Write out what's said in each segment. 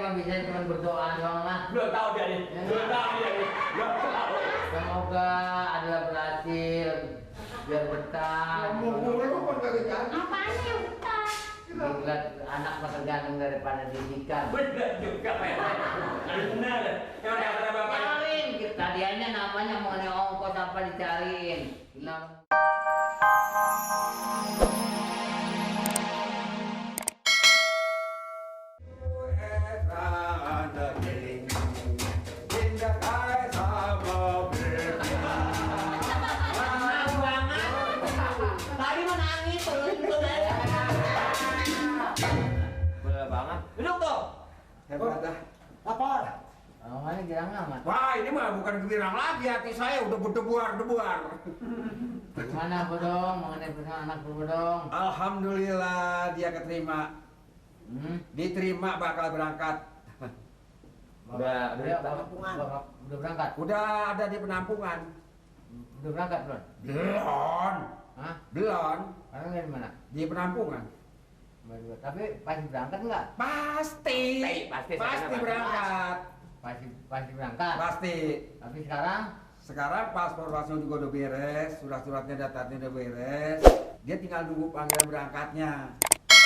mah bisa cuma berdoa doang lah. Belum tahu dia nih. Belum tahu dia nih. Belum tahu. Semoga adalah berhasil biar betah. Apaan yang betah? Lihat anak mah tergantung daripada didikan. Bener juga Pak RT. Bener. Yang kata Bapak. Cariin, tadiannya namanya mengenai ongkos apa dicariin. Bilang. Tadi mau nangis turun. Bener banget. Duduk tuh. Hebat dah. Lapor. Awalnya girang amat. Wah, ini mah bukan gembirang lagi, hati saya udah berdebar-debar. Gimana Bodong mengenai perusahaan anak Bodong? Alhamdulillah dia keterima. Diterima bakal berangkat. Udah Udah berangkat? Udah ada di penampungan. Udah berangkat belum? Belum. Hah? Belum. Sekarang dari mana? Di penampungan. Tapi pasti berangkat nggak? Pasti. Pasti Pasti berangkat. Pasti berangkat. Pasti. Tapi sekarang Sekarang paspor-paspornya juga udah beres, surat-suratnya datanya udah beres. Dia tinggal nunggu panggilan berangkatnya.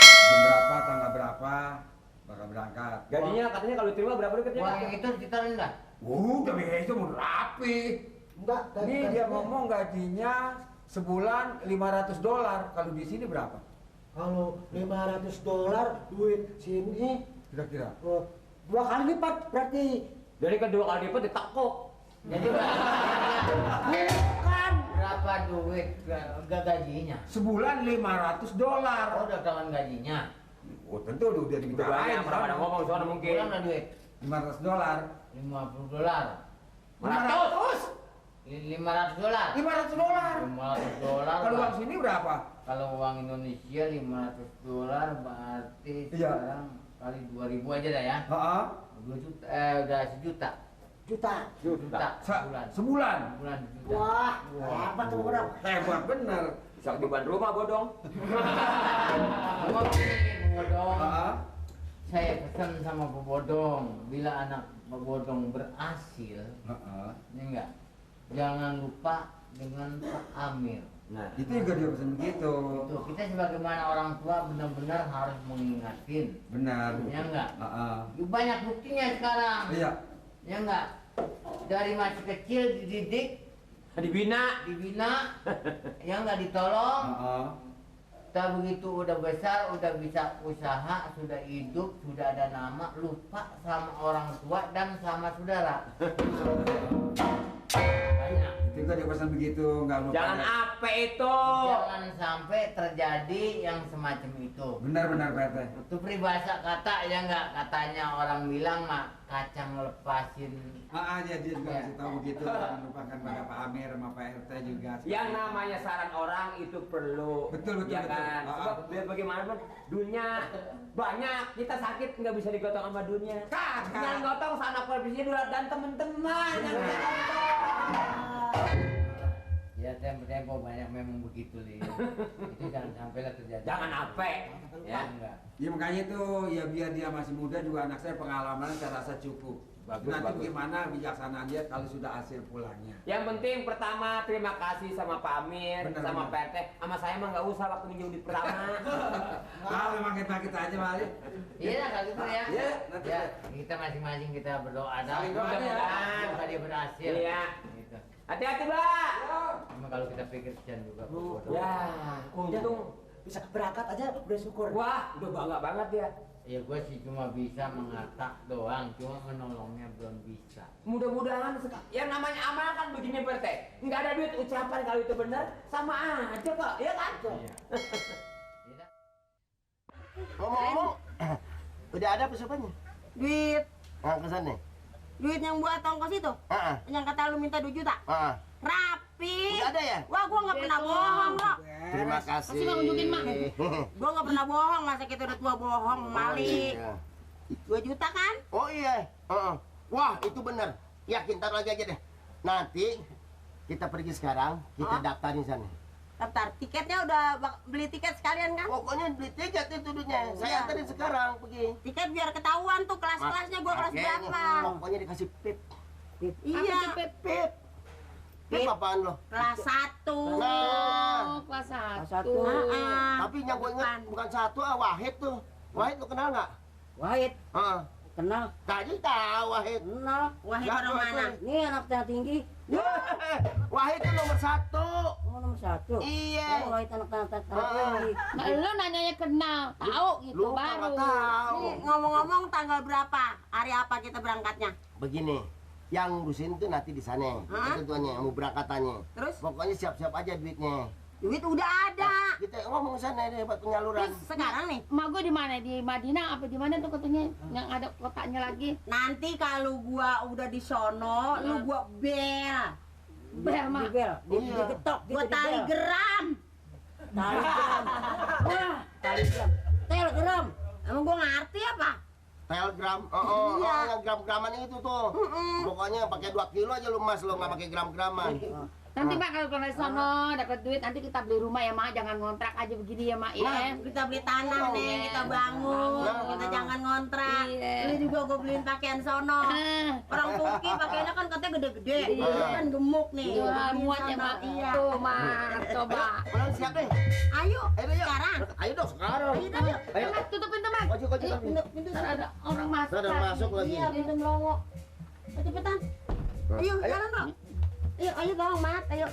Jam berapa, tanggal berapa, bakal berangkat. Gajinya katanya kalau diterima berapa diketnya? uang yang itu kita rendah. Udah beres mau rapi. Enggak, Ini dia ngomong gajinya sebulan $500. Kalau di sini berapa? Kalau $500 duit sini Kira-kira. 2 kali lipat berarti. Jadi kedua kali lipat ditekuk. Jadi Bukan. berapa duit gajinya? Sebulan $500. Oh, udah kawan gajinya. Oh tentu udah Itu dibicarain. banyak orang pada ngomong soalnya mungkin. Berapa duit? $500. $50. 500. $500. $500. Kalau uang sini berapa? Kalau uang Indonesia $500 berarti Iya. sekarang kali 2.000 aja dah ya. Heeh. 2 juta, udah sejuta. Juta. Sejuta sebulan. Sebulan. Sebulan sejuta. Wah, hebat tuh bro. Hebat bener. Bisa beban rumah bodong. Ngomong begini, Bu Bodong. Heeh. Saya pesan sama Bu Bodong, bila anak Bu Bodong berhasil, Heeh. ini enggak, jangan lupa dengan Pak Amir. Nah, Itu juga dia pesan begitu. Itu kita sebagaimana orang tua benar-benar harus mengingatin. Benar. Ya enggak? Heeh. Banyak buktinya sekarang. Iya. Ya enggak? Dari masih kecil dididik, dibina. ya enggak ditolong. Heeh. Tak begitu udah besar, udah bisa usaha, sudah hidup, sudah ada nama, lupa sama orang tua dan sama saudara. Banyak. Itu juga dia pesan begitu, nggak lupa. Jangan apa itu. Jangan sampai terjadi yang semacam itu. Benar-benar Pak RT. Itu peribahasa kata ya enggak, katanya orang bilang mah kacang lepasin. Dia juga kasih tahu begitu. Jangan lupakan pada Pak Amir sama Pak RT juga. Yang namanya saran orang itu perlu. Betul, ya kan? betul. Sebab biar bagaimanapun dunia banyak, kita sakit nggak bisa digotong sama dunia. Kagak. Yang gotong sanak profesi dan teman-teman yang bisa gotong. Ya tempo-tempo banyak memang begitu Li. Itu jangan sampai lah terjadi. Jangan apa. Ya enggak. Ya makanya itu ya biar dia masih muda juga anak saya pengalaman saya rasa cukup. Bagus, Nanti bagus. bagaimana bijaksanaan dia kalau sudah hasil pulangnya. Yang penting pertama terima kasih sama Pak Amir, Benar, sama benar. Pak RT. Sama saya mah nggak usah waktu minjem duit pertama. Memang kita aja Mali. Iya lah kalau gitu ya. Iya, nanti Ya, kita masing-masing kita berdoa dah. Saling doa ya. Mudah-mudahan semoga dia berhasil. Iya. Gitu. Hati-hati, Mbak. Cuma kalau kita pikir kesian juga Pak Bu. Bodong. Ya, untung. Bisa berangkat aja udah syukur. Wah, udah bangga banget ya. Ya gue sih cuma bisa mengata doang, cuma menolongnya belum bisa. Mudah-mudahan yang namanya amal kan begini Pak RT. Nggak ada duit ucapan kalau itu benar sama aja kok, ya kan? Iya. Iya. Ngomong-ngomong, udah ada pesupannya? Duit. Nah, kesannya? Duit yang buat ongkos itu. Heeh. Yang kata lu minta 2 juta. Heeh. Rapi. Udah ada ya? Wah, gua nggak pernah bohong, lo. Terima kasih. Masih Bang, unjukin, Mak. Gua nggak pernah bohong, masa kita udah tua bohong, Mali. Iya. 2 juta kan? Oh iya. Heeh. Wah, itu benar. Yakin, ntar lagi aja deh. Nanti kita pergi sekarang, kita Hah? daftarin sana. Daftar. Tiketnya udah beli tiket sekalian kan? Pokoknya beli tiket itu duitnya. Saya Iya. anterin sekarang pergi. Tiket biar ketahuan tuh kelas-kelasnya gua kelas Makanya, berapa. Pokoknya dikasih pip. Iya. Pip. Pip apaan lo? Kelas 1. Nah, Kelas satu. tapi yang gue ingat bukan satu, Wahid tuh. Wahid lo kenal nggak? Wahid, Heeh. kenal. Tadi tahu Wahid. Kenal. Wahid Siapa orang mana? tuh? Ini anak yang tinggi. Wahid itu nomor 1. Oh, nomor 1. Iya. Oh, Wahid anak tinggi. Nah, lu nanyanya kenal, tahu gitu Lupa baru. nggak tahu. Nih, ngomong-ngomong tanggal berapa? Hari apa kita berangkatnya? Begini, yang ngurusin tuh nanti di sana. Hah? Ketuanya, mau berangkatannya. Terus? Pokoknya siap-siap aja duitnya. Duit udah ada. Kita ngomong ke sana deh buat penyaluran. Terus sekarang nih, Mak gue di mana? Di Madinah apa di mana tuh katanya yang ada kotaknya lagi? nanti kalau gua udah di sono, lu gua bel. Bel, Mak. Dibel, Iya. digetok, Gua taligram. Taligram. Wah, taligram. Telegram. Emang gua ngerti apa? Telegram, Iya. yang gram-graman itu tuh. Pokoknya pakai 2 kilo aja lu mas, lo nggak pakai gram-graman. Nanti Mak kalau ke sono dapat duit nanti kita beli rumah ya Mak, jangan ngontrak aja begini ya Mak ya. Nah, kita beli tanah nih, kita bangun, kita jangan ngontrak. Iya. Lu juga gua beliin pakaian sono. Ah, Orang Turki pakainya kan katanya gede-gede, Iya. Lu kan gemuk nih. wah, Beliin muat ya sono. Mak. Iya. Tuh Mak, coba. Pulang siap deh. Ayo, Ayo, yuk. sekarang. Ayo dong sekarang. Ayo, ayo. Ayo. Mak, tutup pintu Mak. Ojek, ojek. Ntar ada orang masuk. Ada masuk lagi. Iya, pintu melongo. Ayo, cepetan. Ayo, jalan dong. Ayo dong, Mat. Ayo.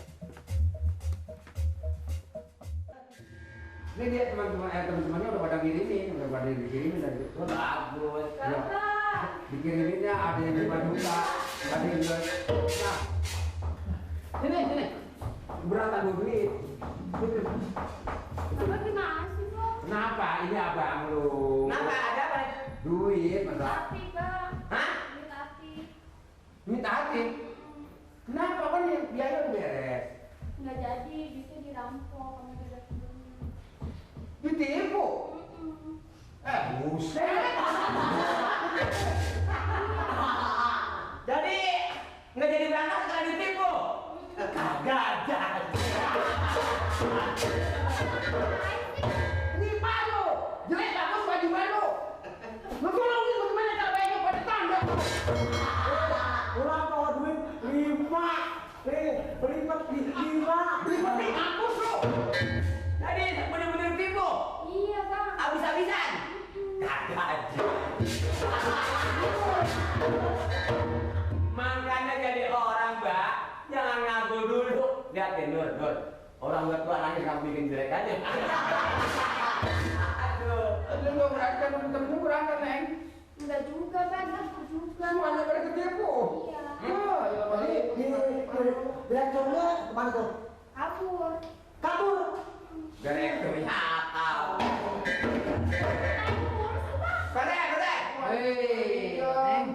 Ini dia teman-temannya udah pada ngirimin, udah pada dikirimin dari itu. Bagus. Ya. Dikiriminnya ada yang di Madura, ada yang di nah. Sini. Beratan gue duit. Bapak gimana sih kok? Kenapa? Ini abang lu. Kenapa ada apa? Duit, masa? Tapi Bang. Hah? Tapi Minta hati. Kenapa kan biaya udah beres? nggak jadi, bisa dirampok sama dia. Ditipu. Buset. Jadi nggak jadi berangkat setelah ditipu. Kagak ada. Ini malu. Jelek bagus baju baru. Lu tolongin bagaimana kalau bajunya pada tanda. Kurang bawa duit 5. Berlipat di 5. Lipat nih mampus lu. Jadi bener-bener tipu. Iya Bang. Habis-habisan. Kagak aja. Makanya jadi orang, Mbak, jangan ngaku dulu. Lihat deh, Nur. Orang udah tua nangis kamu bikin jelek aja. Aduh. Lu nggak berangkat, temen-temen berangkat, Neng. Enggak juga Bang, aku juga. Semuanya pada ketipu. Iya. Oh, ya Di direkturnya kemana tuh? Kabur. Kabur. Direkturnya akal. Keren. Hei, Neng.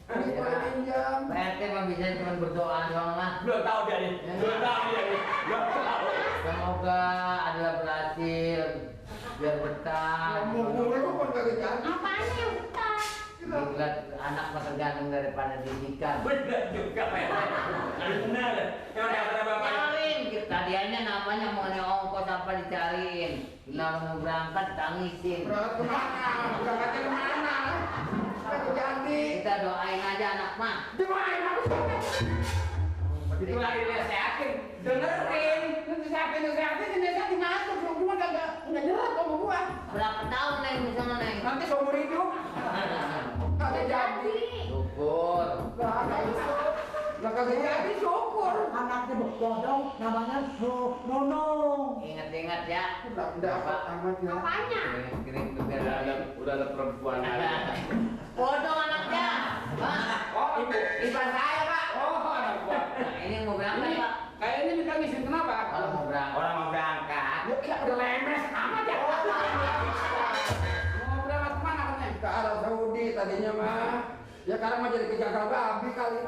Ini boleh pinjam. PRT mah bisa cuma berdoa doang lah. Belum tahu dia nih. Belum tahu. Semoga adalah berhasil. Biar betah. Mulu pun kagak jadi. Apaan yang utang? Diklat anak mah tergantung daripada didikan. Bener juga, PRT. Bener. Yang kata bapak. Cariin. Tadiannya namanya mengenai ongkos apa dicariin. Bila mau berangkat tangisin. Berangkat kemana? Berangkatnya kemana? Kagak jadi. Kita doain aja anak mah. Doain aku. Itu lagi nasehatin. Dengerin. Nasehatin, nasehatin masuk. Cuma kagak jelas sama gua. Berapa tahun Neng di sana Neng? Nanti seumur hidup. Kagak jadi. Syukur. Lah kagak jadi syukur. Anaknya bodong, namanya Nonong. Ingat-ingat ya. Udah apa amat ya. Apanya? Kirim ke biar Udah ada perempuan Bodoh anaknya. Pak. Oh, Ipan saya Pak. Oh, anak gua. Nah, ini mau berangkat Pak. Kayaknya minta ngizin kenapa? Kalau mau berangkat. Orang mau berangkat. Ya kayak udah lemes amat ya. Mau berangkat kemana kan? Ke Arab Saudi tadinya mah. Ya sekarang mah jadi kejagal babi kali.